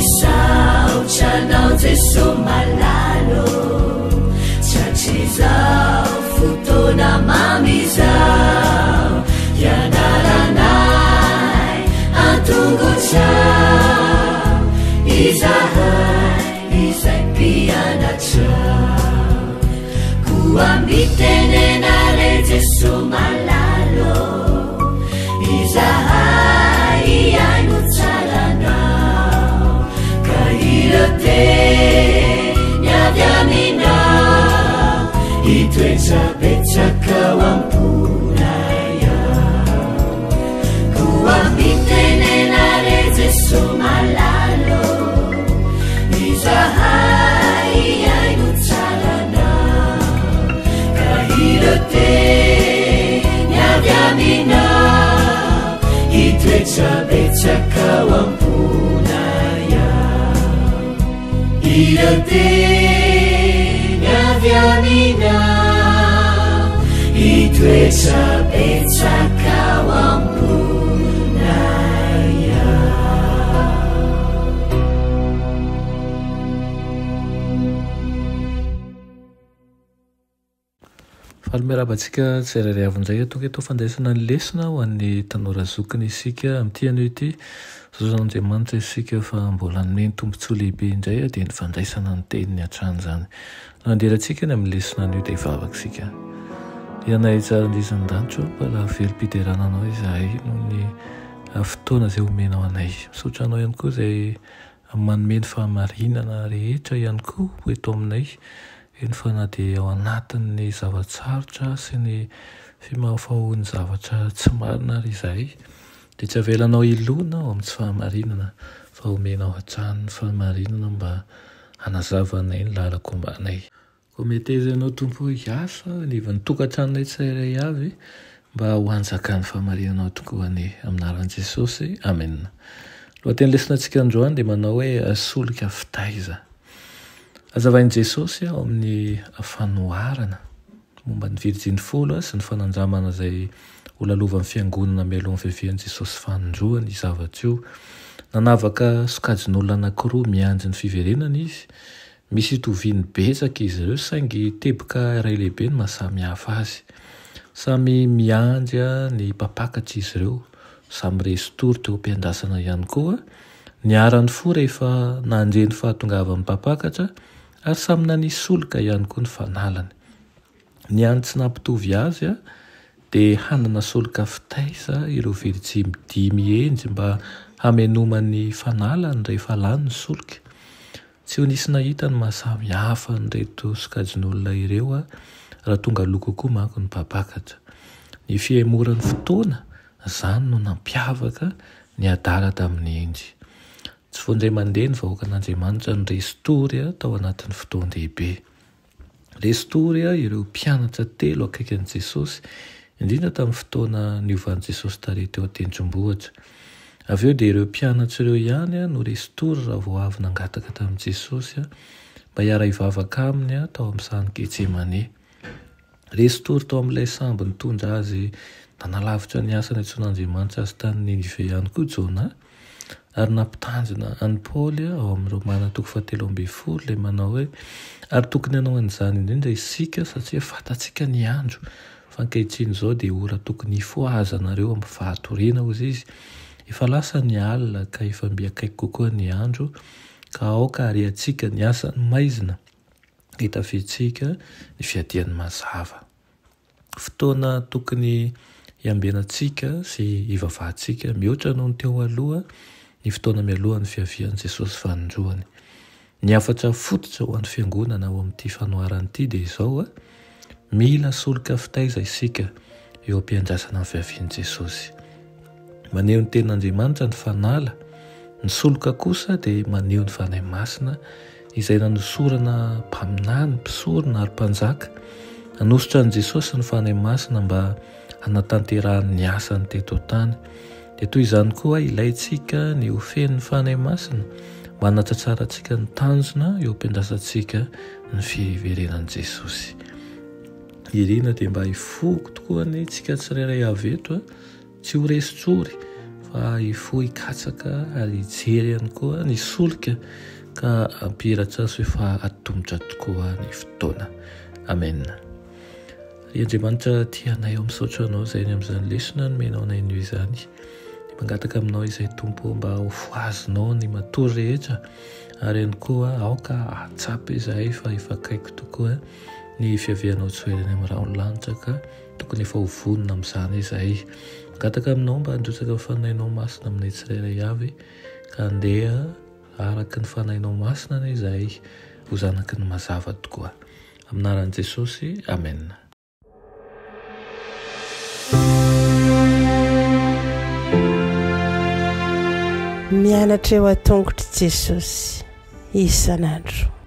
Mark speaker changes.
Speaker 1: Misaotra anao Jeso malala ô, Tratrizao fotoana mamy izao, Hianaranay an-tongotrao, Izahay izay mpianatrao. Koa mitenena re Jeso malala ô, Izahay hihaino tsara anao, Ka ireo teny avy aminao, Hitoetra betsaka ao am-ponay ao. Koa mitenena re Jeso malala ô, Izahay hihaino tsara anao, Ka ireo teny avy aminao, Hitoetra betsaka ao am-ponay ao. Ireo teny avy aminao, Hitoetra betsaka ao am-ponay ao.
Speaker 2: Faly miarahaba antsika tsirairay avy indray tonga eto fandraisana ny lesona ho an'ny tanora zokiny isika amin'ity anio ity. Zoran'Andriamanitra isika fa mbola nomeny tombontsoa lehibe indray dia ny fandraisana ny teniny hatrany izany. Nanderantsika ny amin'ny lesona anio dia hivavaka isika. Ry Anay tsara indrindra an-danitra ô, mbola velom-piderana anao izahay noho ny fotoana izay omenao anay. Misaotra anao ihany koa izay manome ny fahamarinana rehetra ihany koa ho eto aminay, eny fa na dia ao anatin'ny zava-tsarotra sy ny fimahafahoan'ny zavatra tsy marina ary izahay, dia tsy avelanao hilona ao amin'ny tsy fahamarinana fa omenao hatrany ny fahamarinana mba hanazava anay ny lalan-kombanay. Koa meteza Ianao Tompo hiasa anivon'ny tokantranonay tsirairay avy mba ho hanjakan'ny fahamarinanao tokoa anie. Amin'ny anaran'i Jesosy. Amena. Lohateny lesonatsika androany dia manao hoe solika fitaiza. Hazavain'i Jesosy ao amin'ny fanoharana momba ny virjiny folo sy ny fanandramana izay ho lalovan'ny fiangonana mialohan'ny fiavian'i Jesosy fanindroany io zavatra io. Nanavaka sokajin'olona anankiroa miandry ny fiverenana izy Misy itoviany betsaka izy ireo saingy teboka iray lehibe no maha samy hafa azy. Samy miandry ny mpampakatra izy ireo, samy resy tory teo am-piandrasana ihany koa, niharan'ny fo rehefa nandre ny fahatongavan'ny mpampakatra ary samy nanisy solika ihany koa ny fanalany. Ny hany tsy nampitovy azy dia hanana solika fitaiza ireo virjiny dimy hendry mba hamenomany fanalany rehefa lany ny solika. Tsy ho nisy nahita ny maha samy hafa an'ireto sokajin'olona ireo raha tonga aloha kokoa manko ny mpampakatra. Ny fihemoran'ny fotoana, izany no nampiavaka ny adala tamin'ny hendry. Tsy vao indray mandeha ny vahoakan'Andriamanitra no resy tory tao anatin'ny fotoan-dehibe. Resy tory ireo mpianatra telo akaiky an'i Jesosy, indrindra tamin'ny fotoana niovan'i Jesosy tarehy teo an-tendrombohitra. Avy eo dia ireo mpianatra ireo ihany no resy tory raha vao avy nangataka tamin'i Jesosy mba hiara-hivavaka aminy tao amin'ny sahan'i Getsemane. Resy tory tao amin'ilay sambo nitondra azy nanalavitra ny asa niantsoan'Andriamanitra azy tany Ninive ihany koa Jona. Ary nampitandrina an'i Paoly ao amin'ny Romana toko fahatelo ambin'ny folo ilay manao hoe, Ary tokony hanao an'izany indrindra isika, satria fantatsika ny andro, fa ankehitriny izao dia ora tokony hifohazanareo amin'ny fahatoriana, hozy izy, Efa lasa ny alina, ka efa mby akaiky kokoa ny andro, ka aoka hariantsika ny asan'ny maizina, hitafiantsika ny fiadian'ny mazava. Fotoana tokony hiambenantsika sy hivavahantsika mihoatra noho ny teo aloha ny fotoana mialohan'ny fiavian'i Jesosy fanindroany. Ny hafatra fototra ho an'ny fiangonana ao amin'ity fanoharana ity dia izao, Mila solika fitaiza isika eo am-piandrasana ny fiavian'i Jesosy. Maneho ny Tenin'Andriamanitra ny fanala, ny soloka kosa dia maneho ny Fanahy Masina izay nanosorana mpaminany, mpisorona ary mpanjaka. Nanosotra an'i Jesosy ny Fanahy Masina mba hanatanterahany ny asany teto an-tany. Dia toy izany koa ilaintsika ny ho feno ny Fanahy Masina mba hanatsatsarantsika ny tanjona eo am-piandrasantsika ny fiverenan'i Jesosy. Irina dia mba hifoha tokoa anie isika tsirairay avy eto. Tsy ho resy tsory. fa hifoha hikatsaka ary hijery ihany koa ny solika ka hampihiratra azy fa atomotra tokoa ny fotoana. Amen. Ry Andriamanitra tia anay ao misaotra anao izay ny amin'izany lesona nomenao anay anio izany. Dia mangataka aminao izay Tompo mba ho fohazinao ny matory rehetra ary ihany koa aoka hahatsapa izahay fa efa akaiky tokoa ny fiavianao tsy ho ela any amin'ny rahon'ny lanitra ka tokony efa ho vonona amin'izany izahay. Mangataka aminao mba handrotsaka ny fanahinao masina aminay tsirairay avy ka handeha araka ny fanahinao masina anie izahay ho zanaky ny mazava tokoa. Amin'ny anaran'i Jesosy, Amen.
Speaker 3: Mianatra eo an-tongotr'i Jesosy isan'andro.